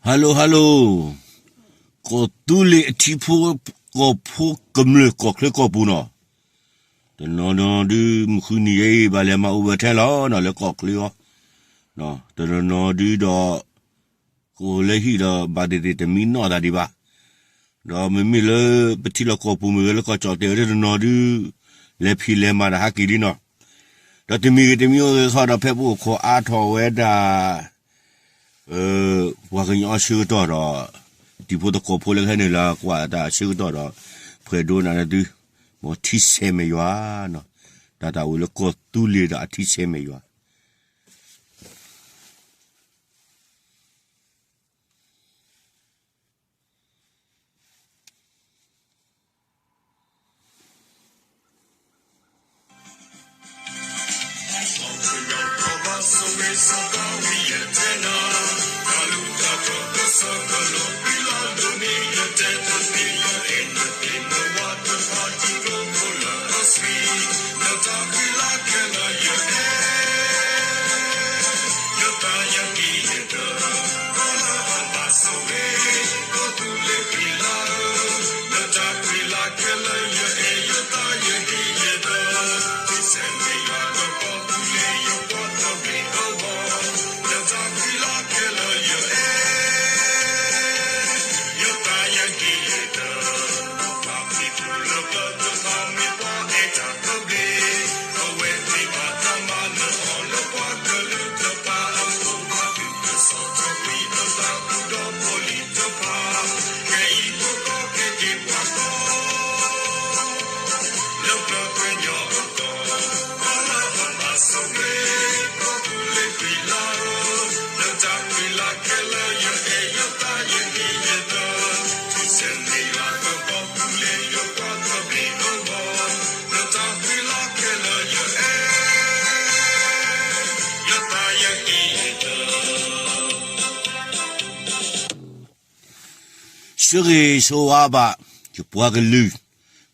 ဟါလိ ဟါလိ, ကီၢ်သူလ့ၤအထံဖိကီၢ်ဖိကမျၢၢ် ကီၢ်ချၢကီၢ်ပူၤနီၤ, တနီၤနီၤဒုး မုၢ်ဃုနံၤအံၤ ဘၣ်လဲၤမၤအိၣ်ဝဲထဲလီၤနီၤ လၢကီၢ်ချၢအီၤ, တနီၤနီၤဒုးဒီး ကအိၣ်လၢဟံၣ်ဒီး ဘၣ်သ့ၣ်သ့ၣ်တမံနီၢ်သးဒံးဘၣ်, ဒီးမ့မ့ၢ်လၢပထံလီၢ်ကီၢ်ပူၤမ့ၢ်ဂ့ၤ လၢကီၢ်ကၠီၣ်တဲာ်ဝဲတနီၤနီၤဒုး လဲၤဖံးလဲၤမၤတၢ်ဟးက့ၤလံနီၤ, ဒီးတမံၤဂ့ၤတမံၤအိၣ်ဂ့ၤခီဒီး ဖဲပအိၣ်ခိးအါထီၣ်ဝဲဒၣ် ပှၤကညီအဆၢကတီၢ်ဒီး တံၤဖိသကိးဖိလၢကဟဲနုာ်လီၤကွၢ်တၢ်ဆၢကတီၢ်ဒီး ဖှဲးဒိနၤလၢသု မ်ထံဆဲးမဲာ်ယွၤနီၤ, တၢ်တၢ်အိၣ်လၢကီၢ်သူလ့ၤဒီးအထံဆဲးမဲာ်ယွၤ ဆၢဂ့ၤဆၢဝါဘၣ် ယပှၤကလုာ်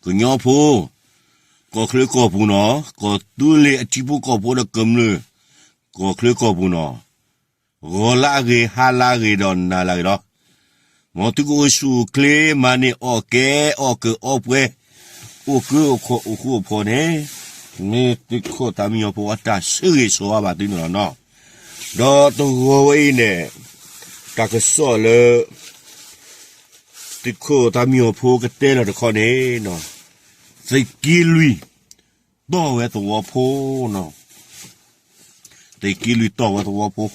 ကညီဖိ ကီၢ်ချၢကီၢ်ပူၤနီၤ, ကီၢ်သူလ့ၤအထံဖိကီၢ်ဖိဒီးကမျၢၢ် ကီၢ်ချၢကီၢ်ပူၤနီၤ, ဂီၤလၢအဂ့ၤ ဟါလၢအဂ့ၤဒီးနၤလၢအဂ့ၤလီၤ. မ်သုကအိၣ်ဆူၣ်အိၣ်ချ့ မၤန့ၢ်အီၣ်ကဲ အီၣ်ကၢအီၣ်ပှဲၤ အိၣ်ကၢအိၣ်ခိးအိၣ်ဃူအိၣ်ဖိးန့ၣ် မ့ၢ်သုးခိၣ်သးမံညီၤဖိအတၢ်ဆၢဂ့ၤဆၢဝါဘၣ်သုန့ၣ်လီၤနီၤ. ဒီးတဂီၤဝဲအံၤန့ၣ် တၢ်ကစီၣ်လၢ သုးခိၣ်သးမံညီၤဖိကတဲလီၤတခီန့ၣ် သုးက့လွံၢ် တီၢ်ဝဲသဝီဖိနီၤ, သုးက့လွံၢ်တီၢ်ဝဲသဝီဖိ,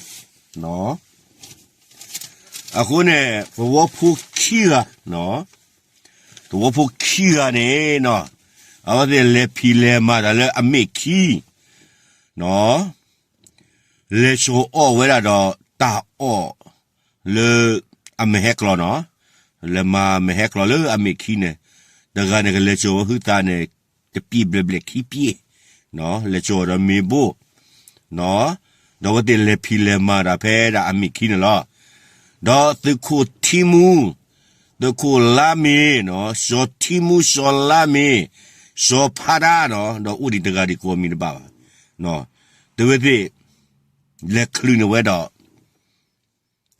အဃိန့ၣ် သဝီဖိခံဂၤ, သဝီဖိခံဂၤန့ၣ်နီၤ, အဝဲသ့ၣ်လဲၤဖံးလဲၤမၤတၢ်လၢအမ့ၢ်ခံ, လဲၤစိာ်အီၣ်ဝဲဒၣ်ဒီးတၢ်အီၣ်လၢအမဲာ်ဟဲကျီၤနီၤ, လဲၤမၤမဲာ်ဟဲကျီၤလၢအမ့ၢ်ခံန့ၣ်, တဂၤန့ၣ်ကလဲၤစိာ်ဝဲဟုသးန့ၣ် တပျ့ၤဘျဲၣ်ဘျဲၣ်ခံပျ့ၤ, လဲၤစိာ်ဒီးမ့ၤဘိၣ်, ဒီးအဝဲသ့ၣ်လဲၤဖံးလဲၤမၤတၢ်ဖဲဒၣ်အမ့ၢ်ခံန့ၣ်လီၤ. ဒီးသုးခိၣ်ထံမူ, သုးခိၣ်လါမ့ၤ, စီၤထံမူ စီၤလါမ့ၤ, စီၤဖးဒါနီၤ, ဒီးအိၣ်ဒံးတဂၤဒံးကိးမံၤတဘၣ်ဘၣ်, သုဝဲသ့ၣ် လဲၤချုးန့ၢ်ဝဲဒီး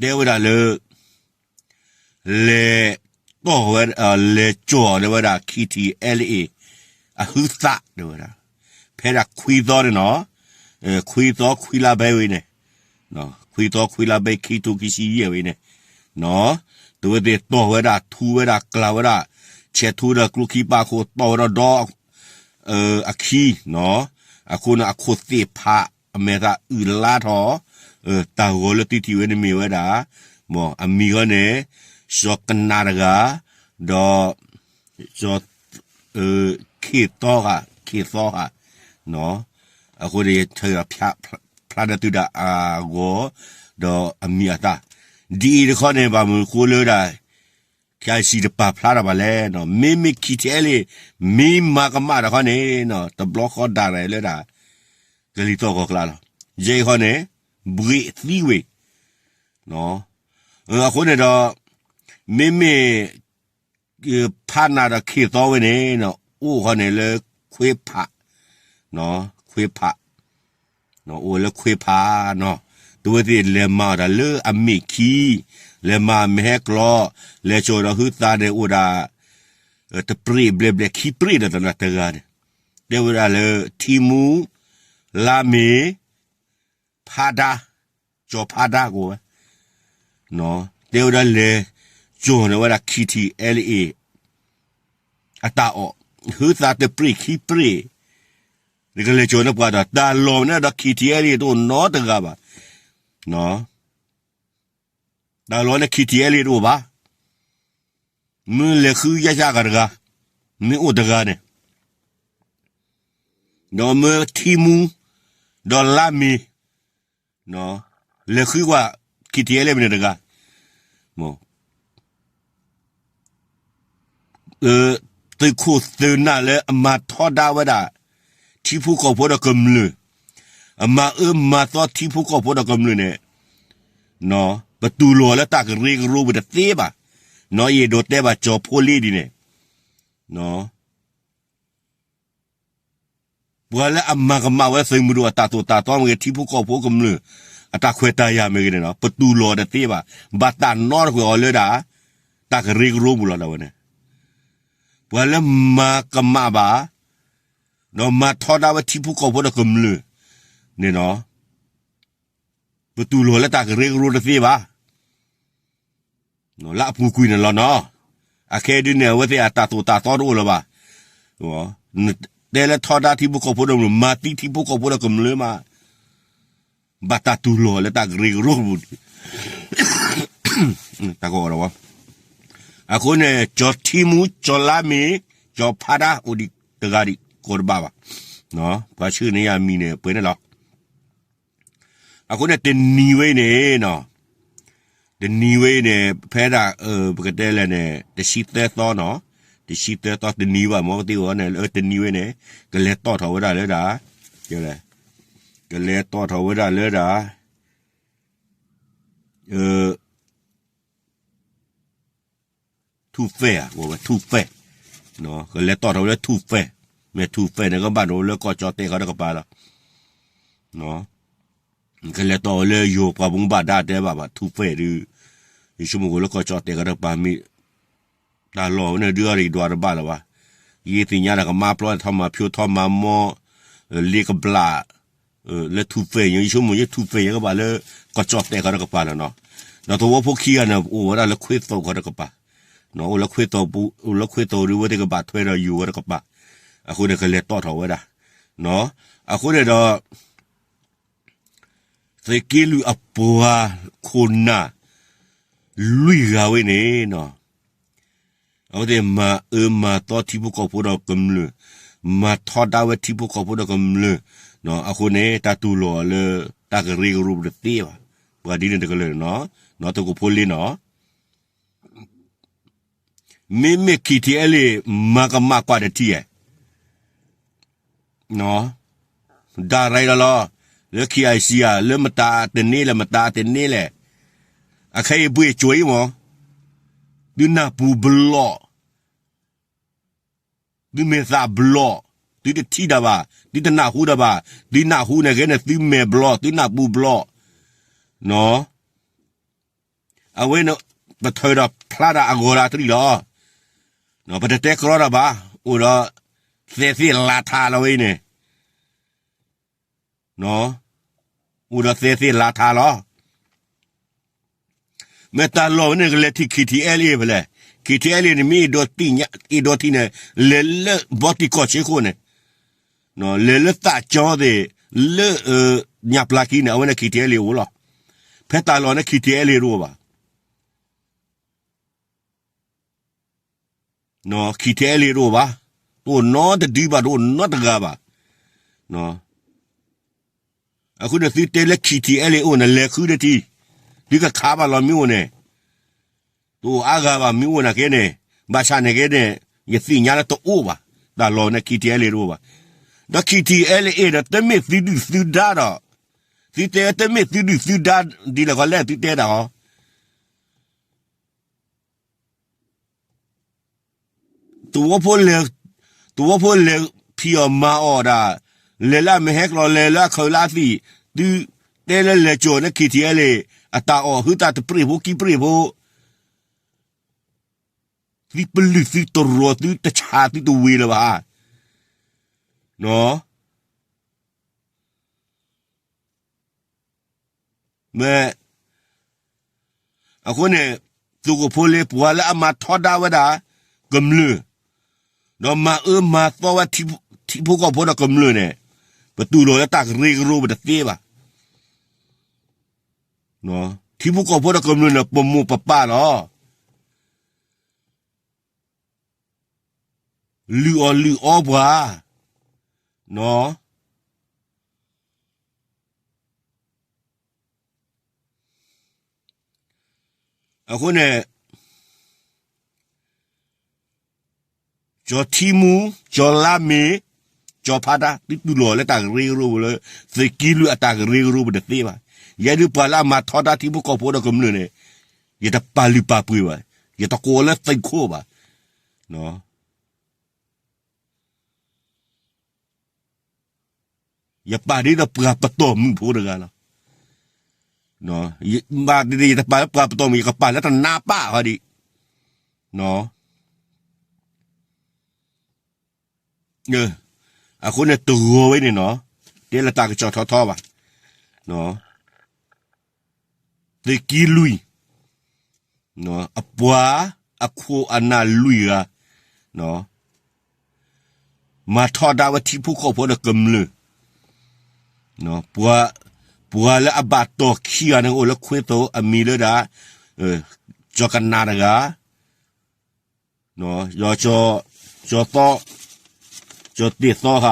တဲဝဲဒၣ်လၢ လဲၤတီၢ်ဝဲ, လဲၤစိာ်ဒီးဝဲဒၣ် KTLA အဟုသးတဲဝဲဒၣ်, ဖဲဒၣ်ခွံသီန့ၣ်နီၤ, ခွံသီခွံလါဘဲဝဲန့ၣ်, ခွံသီခွံလါဘဲခံထိခံဆံယဲၢ်ဝဲန့ၣ်, သုဝဲသ့ၣ်တီၢ်ဝဲဒၣ် ထူဝဲဒၣ် ကျၢၤဝဲဒၣ်, ဆဲးထူဒီးကျိခံပာ်ခိၣ် တီၢ်ဝဲဒီးဒီ အခံ, အဃိန့ၣ် အခိၣ်သ့ၣ်ဖး အမဲာ်သးအုၣ်လါထီၣ်, တၢ်ဂီၤလၢသုထံၣ်ဝဲန့ၣ်မ့ၢ်ဝဲဒၣ်, အမံၤဃီန့ၣ် စီၤကနၣ်တဂၤ, ဒီး စီၤ ခ့ၣ်သီဧါ, ခ့ၣ်သီဧါ, အဃိန့ၣ် ယဆၢဖျါဒီးသုဒၣ်အဂီၤ, ဒီးအမံၤအသၣ်, ဒ်အံၤတခီန့ၣ် ဘၣ်မနုၤဃိလၢဒၣ် KIC တပာ်ဖျါတၢ်ဘၣ်လဲၣ်, မ့မ့ၢ် KTLA မ့ၢ်မၤကမၣ်တၢ်ခီန့ၣ် တဘျီဃီဒၣ်ရဲၣ်လၢဒၣ် ကလံၤသီၣ်ဂီၤကျါလီၤ. ယဲအံၤခီန့ၣ် ဘှံးသံဝ့ၢ်, အဃိန့ၣ်ဒီး မ့မ့ၢ် ဖးနးဒီး ခ့ၣ်သီဝဲန့ၣ် အိၣ်ခီန့ၣ်လၢ ခွ့ဖး, ခွ့ဖး, အိၣ်လၢခွ့ဖးနီၤ, အဝဲသ့ၣ်လဲၤမၤအီၣ်တၢ်လၢအမ့ၢ်ခံ, လဲၤမၤမ့ၢ်ဟဲကျီ, လဲၤစိာ်ဒီးဟုသးန့ၣ်အိၣ်ဒၣ် တပြ့ၣ်ဘျဲၣ်ဘျဲၣ်ခံပြ့ၣ်ဒီးတဂၤန့ၣ်, တဲဝဲဒၣ်လၢထံမူ, လါမ့ၤ, ဖါဒါ, ကၠီၤဖါဒါကဝဲ တဲဝဲဒၣ်လဲၤစိာ်န့ၢ်ဝဲဒၣ် KTLA အတၢ်အီၣ်, ဟုသးတပြ့ၣ်ခံပြ့ၣ်, နကလဲၤစိာ်န့ၢ်ပှၤဒီး တၢ်လီၢ်န့ၣ်ဒီး KTLA တအိၣ်နီတဂၤဘၣ်, တၢ်လီၢ်န့ၣ် KTLA တအိၣ်ဘၣ်, မ့ၢ်လဲၤဃုယၢ်ယၢ်ကတဂၤ, မ့ၢ်အိၣ်တဂၤန့ၣ် ဒီးမ့ၢ်ထံမူ, ဒီးလါမ့ၤ, လဲၤဃုကွၢ် KTLA မ့ၢ်န့ၣ်တဂၤ, သုးခိၣ်သုးနၢ်လၢအမၤထီဒါဝဲဒၣ် ထံဖိကီၢ်ဖိဒီးကမျၢၢ်, အမၤအၢမၤသီထံဖိကီၢ်ဖိဒီးကမျၢၢ်န့ၣ်, ပတူၢ်လိာ်လၢတၢ်ကရၢကရိပူၤတသ့ဘၣ်, ယအဲၣ်ဒိးတဲဘၣ်ကၠီၤဖိလ့ဒ်န့ၣ် ပှၤလၢအမၤကမၣ်ဝဲသုးမုၢ်ဒိၣ်အတၢ်သိၣ်တၢ်သီမ့ၢ်ဂ့ၤ, ထံဖိကီၢ်ဖိကမျၢၢ်အတၢ်ခွဲးတၢ်ယာ်မ့ၢ်ဂ့ၤန့ၣ်ဒီး ပတူၢ်လိာ်တသ့ဘၣ်, ဘၣ်တၢ်နီတကွဲၤအီၤလၢဒၣ် တၢ်ကရၢကရိပူၤလီၤဒၣ်ဝဲန့ၣ်, ပှၤလၢမၤကမၣ်ဘၣ်, ဒီးမၤထီဒါဝဲထံဖိကီၢ်ဖိဒီးကမျၢၢ်န့ၣ်ဒီး ပတူၢ်လိာ်လၢတၢ်ကရၢကရိတသ့ဘၣ် လၢအပူၤကွံာ်န့ၣ်လီၤနီၤ. အခဲဒုန့ၣ် အဝဲသ့ၣ်အတၢ်သိၣ်တၢ်သီတအိၣ်လၢၤဘၣ်. တဲလၢထီဒါထံဖိကီၢ်ဖိဒီးကမျၢၢ်, မၤသံထံဖိကီၢ်ဖိဒီးကမျၢၢ်မး, ဘၣ်တၢ်တူၢ်လိာ်လၢတၢ်ကရၢကရိပူၤ, တၢ်ကဝီၤဒီးဝဲ, အဃိန့ၣ် ကၠီၤထံမူ, ကၠီၤလါမ့ၤ, ကၠီၤဖါဒါ အိၣ်ဒံးတဂၤဒံး ကိးတဘၣ်ဘၣ်. ပှၤဆှၢန့ၢ်ယၤမံၤန့ၣ် ပှဲၤန့ၣ်လီၤ. အဃိန့ၣ် တနံၤဝဲအံၤန့ၣ်နီၤ, တနံၤဝဲအံၤန့ၣ် ဖဲဒၣ် ပကတဲလဲၣ်န့ၣ် တဆံသၢသီနီၤ, တဆံသၢသီ တနံၤဘၣ် မ်ကသ့အီၤန့ၣ် လၢတနံၤဝဲန့ၣ် ကလဲၤတီၣ်ထီၣ်ဝဲဒၣ်လၢဒၣ်, ကလဲၤတီၣ်ထီၣ်ဝဲဒၣ်လၢဒၣ် ထူၣ်ပဲၢ်, ထူၣ်ပဲၢ်, ကလဲၤတီၣ်ထီၣ်ဝဲလၢထူၣ်ပဲၢ်, မ့ၢ်ထူၣ်ပဲၢ်န့ၣ် ကဘၣ်ဒိလၢကီၢ်ကၠီၣ်တဲာ်ခီတကပၤလီၤ. ကလဲၤတီၣ်ဝဲလၢယိၤပှၤဘၣ်မူဘၣ်ဒါတဲဘၣ်ဘၣ် ထူၣ်ပဲၢ်ဒုး, ယဆိကမိၣ်ကအိၣ်လၢကီၢ်ကၠီၣ်တဲာ်ခီတကပၤမ့ၢ်, တၢ်လီၢ်ဝဲန့ၣ်ဒုးအီၤဒံးဒွးတဘၣ်လၢၤဘၣ်. ယသ့ၣ်ညါတၢ်ကမါပျီန့ၣ် ထီၣ်မၤဖၠိထီၣ်မၤမီ, လ့ကဘျၣ်, လၢထူၣ်ပဲၢ်ညါ ယဆိကမိၣ်ယထူၣ်ပဲၢ်ညါကဘၣ်လၢ ကီၢ်ကၠီၣ်တဲာ်ခီတကပၤလီၤနီၤ. ဒီးသဝီဖိခံဂၤန့ၣ် အိၣ်ဝဲဒၣ်လၢခွ့သိးခီတကပၤ, အိၣ်လၢခွ့သိးပူၤ, အိၣ်လၢခွ့သိးဒုး အဝဲသ့ၣ်ကဘၣ်ထွဲဒီးယိၤဝဲတကပၤ, အဃိန့ၣ် ကလဲၤတီၣ်ထီၣ်ဝဲဒၣ်, အဃိန့ၣ်ဒီး သုးက့လွံၢ်အပှၤခိၣ်နၢ် လွံၢ်ဂၤဝဲန့ၣ်နီၤ, အဝဲသ့ၣ်မၤအၢမၤသီထံဖိကီၢ်ဖိဒီးကမျၢၢ်, မၤထီဒါဝဲထံဖိကီၢ်ဖိဒီးကမျၢၢ်, အဃိန့ၣ် တၢ်တူၢ်လိာ်အီၤလၢ တၢ်ကရၢကရိပူၤတသ့ဘၣ်, ပှၤဒ်န့ၣ်တကလုာ်နီၤ, နီၤသကိးဖိလ့နီၤ မ့မ့ၢ် KTLA မၤကမၣ်ကွၢ်တထံၣ်ဧါ, ဒၣ်ရၤလီၤလီၤ, လၢ KIC ဧါ, လၢမတၤတန့ၢ်လဲၣ် မတၤတန့ၢ်လဲၣ်, အခဲအံၤဘှ့ၣ်ကၠိအံၤမး, သုနၢ်ပူၤဘျီၣ်, သုမဲာ်သၣ်ဘျီၣ်, သုတထံၣ်တၢ်ဘၣ်, သုတနၢ်ဟူတၢ်ဘၣ်, သုနၢ်ဟူန့ၣ်ကဲန့ၣ် သုမဲာ်ဘျီၣ်, သုနၢ်ပူၤဘျီၣ်, နီၤ အဝဲန့ၣ် ပထၢဒီးဖျါဒၣ်အဂီၢ်ဒၣ်တရံးလီၤ. ပတတဲကြီတၢ်ဘၣ်, အိၣ်ဒီးသဲသ့ၣ်လါထါလီၤဝဲအံၤန့ၣ်, အိၣ်ဒီးသဲသ့ၣ်လါထါလီၤ. မ့ၢ်တၢ်လီၢ်ဝဲန့ၣ် ကလဲၤထံၣ် KTLA ဖဲလဲၣ်, KTLA န့ၣ် မ့ၢ်အဲၣ်ဒိးထံၣ်န့ၣ် လဲၤလၢဘီတံၢ်ကီၢ်ဆ့ခိၣ်န့ၣ် လဲၤလၢသးကၠီသ့ၣ်, လၢညၣ်ပျၢ်ခံန့ၣ် အဝဲန့ၣ် KTLA အိၣ်လီၤ. ဖဲတၢ်လီၢ်န့ၣ် KTLA တအိၣ်ဘၣ်, KTLA တအိၣ်ဘၣ်, တအိၣ်နီတဒုဘၣ်, တအိၣ်နီတဂၤဘၣ်. အဃိန့ၣ် သုတဲလၢ KTLA အိၣ်န့ၣ် လဲၤဃုတထံၣ်, သုကခးဘၣ်လီၤမ့ၢ်အိၣ်န့ၣ်, တအိၣ်အါဂၤဘၣ်မ့ၢ်အိၣ်န့ၣ်ကဲန့ၣ်, ဘၣ်ဆၣ်န့ၣ်ကဲန့ၣ် ယသ့ၣ်ညါလၢတအိၣ်ဘၣ်, တၢ်လီၢ်န့ၣ် KTLA တအိၣ်ဘၣ်. ဒီး KTLA ဒီး တမ့ၢ်သုဒုၣ်သုဒါဒီး, သုတဲတမ့ၢ်သုဒုၣ်သုဒါဒ်လဲၣ်ခီလဲၣ် သုတဲတၢ်ဟီ သဝီဖိလဲၤ, သဝီဖိလဲၤဖံးအီၣ်မၤအီၣ်ဒၣ်, လဲၤလၢအမဲာ်ဟဲကျီၤ လဲၤလၢအခၢးလၢအသံၣ်, သု, တဲလၢလဲၤကၠီၤလၢ ခံထံၣ်အဲလ့ၣ် အတၢ်အီၣ်ဟုသးတပြ့ၣ်ဖိခံပြ့ၣ်ဖိ, သုပလုၢ်သုတရီၤသုတဆးသုတဝ့ၤလၢၤဘၣ်. မ့ၢ် အဃိန့ၣ် သုးခိၣ်ဖိလ့ ပှၤလၢအမၤထီဒါဝဲဒၣ် ကမျၢၢ်, ဒီးမၤအၢမၤသီဝဲ ထံဖိကီၢ်ဖိဒီးကမျၢၢ်န့ၣ်, ပတူၢ်လိာ်လၢတၢ်ကရၢကရိပတသ့ဘၣ်. ထံဖိကီၢ်ဖိဒီးကမျၢၢ်န့ၣ် ပမိၢ်ပပၢ်လီၤ. လုၢ်အီၣ်လုၢ်အီပှၤ, အဃိန့ၣ် ကၠီၤထံမူ, ကၠီၤလါမ့ၤ, ကၠီၤဖါတၢ် သုတူၢ်လိာ်လၢတၢ်ကရၢကရိပူၤလၢ သုးက့လွံၢ်အတၢ်ကရၢကရိပူၤတသ့ဘၣ်. ယဲဒုးပှၤလၢအမၤထီဒါထံဖိကီၢ်ဖိဒီးကမျၢၢ်န့ၣ်, ယတပာ်လုၢ်ပာ်ပှ့ၤဘၣ်, ယတကိးလၢသုးခိၣ်ဘၣ်. ယပာ်ဒ်သိးပှၤပတီၢ်မုၢ်ဖိတဂၤလီၤ. ယပာ်ဒ်သိး ယတပာ်လၢပှၤပတီၢ်မုၢ်, ယကပာ်လၢတနါပၢ်ဟီဒံး. အဃိန့ၣ်တဂီၤဝဲန့ၣ်နီၤ, တဲလၢတၢ်ကစီၣ်ထီထီဘၣ်. သုးက့လွံၢ်, အပှၤအခိၣ်အနၢ်လွံၢ်ဂၤ, မၤထီဒါဝဲထံဖိကီၢ်ဖိဒီးကမျၢၢ်, ပှၤလၢအဘၣ်တီၢ်ခံဂၤန့ၣ်အိၣ်လၢခွ့သိး အမံၤလၢဒၣ် ကၠီၤကနၣ်တဂၤ, ဒီး ကၠီၤသီ, ကၠီၤတ့ၢ်သီဧါ,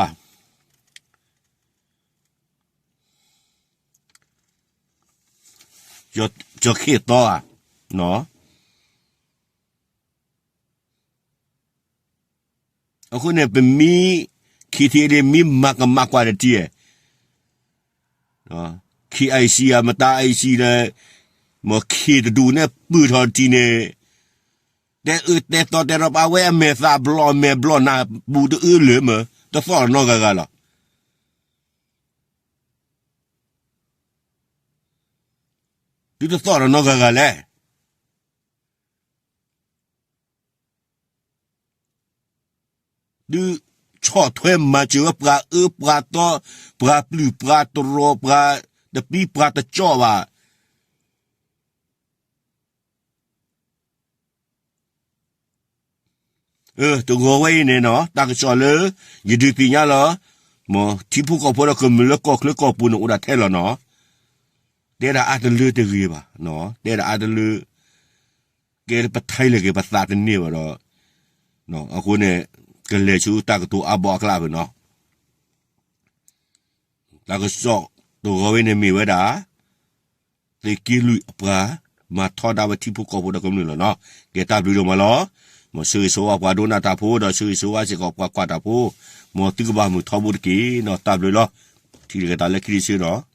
ကၠီၤခ့ၣ်သီဧါ. အဃိန့ၣ် ပမ့ၢ် ခံထံၣ်ဒ် မ့ၢ်မၤကမၣ်ကွၢ်တထံၣ်, ခံ IC ဧါ မတၤ IC ဒီး မ့ၢ်ခ့ၣ်တဒူၣ်န့ၣ် ပုၢ်ထီၣ်တထံၣ်န့ၣ်, တဲအၢတဲသီတဲရီပာ်ဝဲအမဲာ်သးဘျီၣ်မဲာ်ဘျီၣ်နၢ်ပူၤတအၢလၢာ်မ့ၢ် တသီၣ်နီတဂၤဂၤလီၤ. သုတသီၣ်နီတဂၤဂၤလဲၣ်. သုဆီၣ်ထွဲမၤစၢၤဝဲပှၤအၢပှၤသီ, ပှၤပျုၢ်ပှၤတရီၤ, ပှၤတပံပှၤတကၠီၣ်ဘၣ်. တဂီၤဝဲအံၤန့ၣ်နီၤ, တၢ်ကစီၣ်လၢ ယဒုးသ့ၣ်ညါလီၤ. မ့ၢ်ထံဖိကီၢ်ဖိဒီးကမျၢၢ်လၢကီၢ်ချၢကီၢ်ပူၤန့ၣ်အိၣ်ဒၣ်ထဲလီၤနီၤ. တဲဒၣ်အါတလၢတဂ့ၤဘၣ်, တဲဒၣ်အါတလၢ ကဲပထံၣ်လၢက့ၤပသးတန့ၢ်ဘၣ်ဒီး, အဃိန့ၣ် ကလဲၤဆူတၢ်ကတိၤအါဘီအကျါဖဲနီၤ. တၢ်ကစီၣ်တဂီၤဝဲန့ၣ်မ့ၢ်ဝဲဒၣ် သုးက့လွံၢ်အပှၤ မၤထီဒါဝဲထံဖိကီၢ်ဖိဒီးကမျၢၢ်လီၤနီၤ. ကဲတၢ်ဘျုးဒိၣ်မးလီၤ. မ်ဆၢဂ့ၤဆၢဝါပှၤဒိကနၣ်တၢ်ဖိ ဒီးဆၢဂ့ၤဆၢဝါစ့ၢ်ကီးပှၤကွၢ်တၢ်ဖိ, မ်သုကဘၣ်မုာ်ထီဘိတက့ၢ်နီၤ. တၢ်ဘျုးလီၤ. ထံၣ်လိာ်က့ၤသးလၢခံတဆၢနီၤ.